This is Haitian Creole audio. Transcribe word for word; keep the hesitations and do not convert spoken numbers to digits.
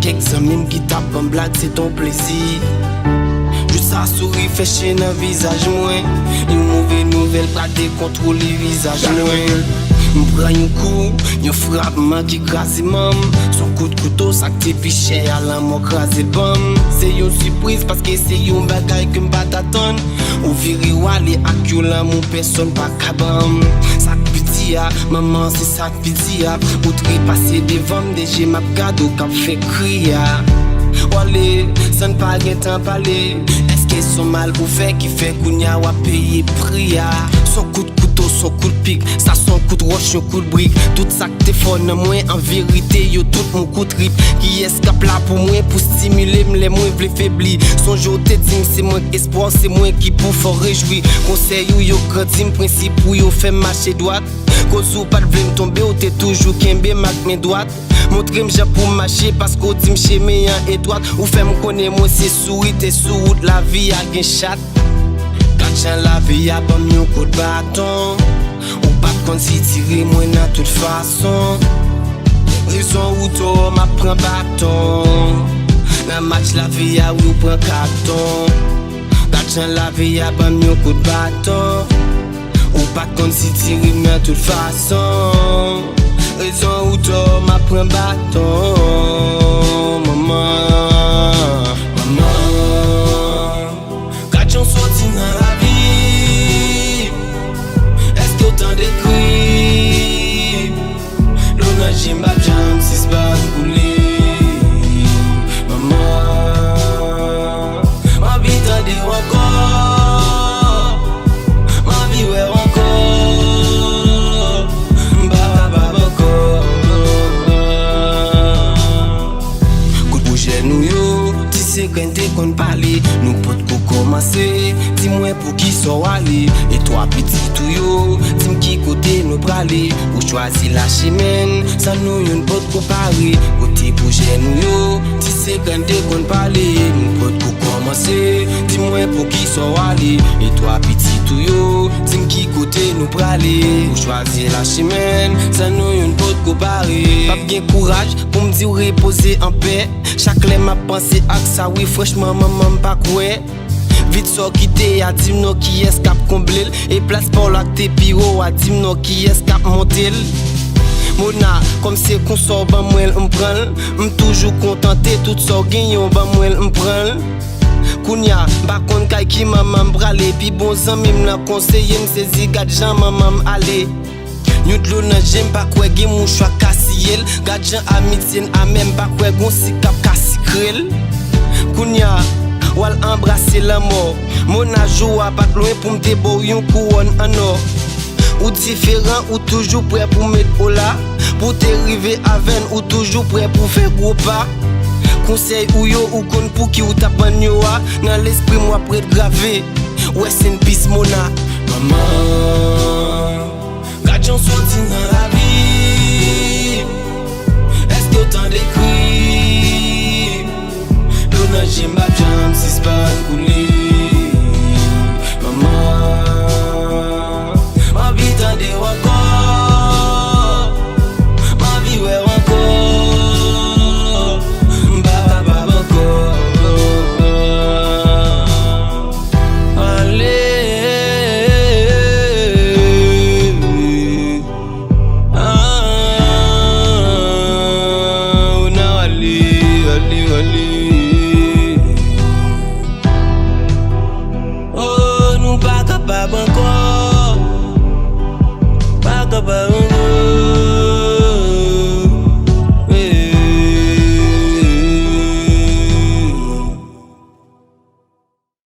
Kèk zanmi m ki t ap ban m blag, se t on plezi. Jou sa souri fè chen nan vizaj mwen. Yon move nouvèl pral dekontwole vizaj mwen. M pran yon kou, yon frapman ki kraze manm. S on kout kouto, sa k te pi chè a, lanmò kraze l ban m. Se yon sipriz, paske se yon bagay ke m pa t atann. Ou vire w ale ak yon lanmou pèsonn pa ka ban m. Sa k pi di a, manman, se sa k pi di a. Ou trepase devan m, de je m ap gade w k ap fè kri a. W ale, san n pa gen tan pale. Èske s on mal ou fè ki fè kounye a w ap peye pri a? S on kout kouto, s on kout pik, sa s on kout wòch, yon kout brik. Tout sa k te fò nan mwen, an verite, yo tout mou kou trip. Kiyès k ap la pou mwen, pou stimile m lè mwen vle febli? Sonje w te di m se mwen k espwa w, se mwen ki pou fè w rejwi. Konsèy ou yo grandi m, prensip ou yo fè m mache dwat. Koz ou pa t vle m tonbe, ou te toujou kenbe m ak men dwat. Montre m jan pou m mache, paske w di m chemen an etwat. Ou fè m konnen mwen se sourit, e sou wout lavi a gen chat. Gad jan lavi a ban m yon kout baton. Ou pa t konn si tire mwen nan tout fason. Rezon ou tò, m ap pran baton. Nan match lavi a, wi, ou pran katon. Gad jan lavi a ban m yon kout baton. Ou pa t konn si tire m nan tout fason. Rezon ou tò, m ap pran baton. Manman, manman. Gad jan w soti nan lavi m. Èske w tande kri m? Dlo nan je m p ap janm sispann koule. Manman, m anvi tande w ankò. M anvi wè w ankò. M pa kapab ankò. Kout pou jèn nou yo, ti sekrè n te konn pale, nou potko kòmanse. Di mwen poukisa w ale, e twa pitit ou yo, di m ki kote nou prale. Ou chwazi lache men n, san nou youn potko pare. Kote pou jèn nou yo, ti sekrè n te konn pale, nou potko kòmanse. Di mwen poukisa w ale, e twa pitit ou yo, di m ki kote nou prale. Ou chwazi lache men n, san nou youn potko pare. P ap gen kouraj pou m di w repoze anpè. Chak lè m ap panse ak sa, wi, franchman, manman, m pa kwè. Vit sa w kite a, di m non kiyès k ap konble l. E plas pa w la k te pi wo a, di m non kiyès k ap monte l. Mona, kòm se konsa w ban mwen l, m pran l. M toujou kontante, tout sa w genyen w ban mwen l, m pran l. Kounye a, m pa konn kay ki manman m prale. Pi bon zanmi m nan konseye m sezi, gad jan manman m ale. Yon dlo nan je m, pa kwè gen mouchwa ka siye l. Gad jan amitye n amè, m pa kwè gon sik k ap ka sikre l. Kounye a, w al anbrase lanmò. Mona, jou a pa t lwen pou m te ba w yon kouwòn an nò. Ou diferan, ou toujou prè pou met ola. Pou te rive avè n, ou toujou prè pou fè gwo pa. Konsèy ou yo, ou konn pou ki ou t ap bann yo a. Nan lespri m, w ap ret grave. Rest in peace, Mona. Manman. Gad jan w soti nan lavi m. Èske w tande kri m? Dlo nan je m p ap janm sispann koule.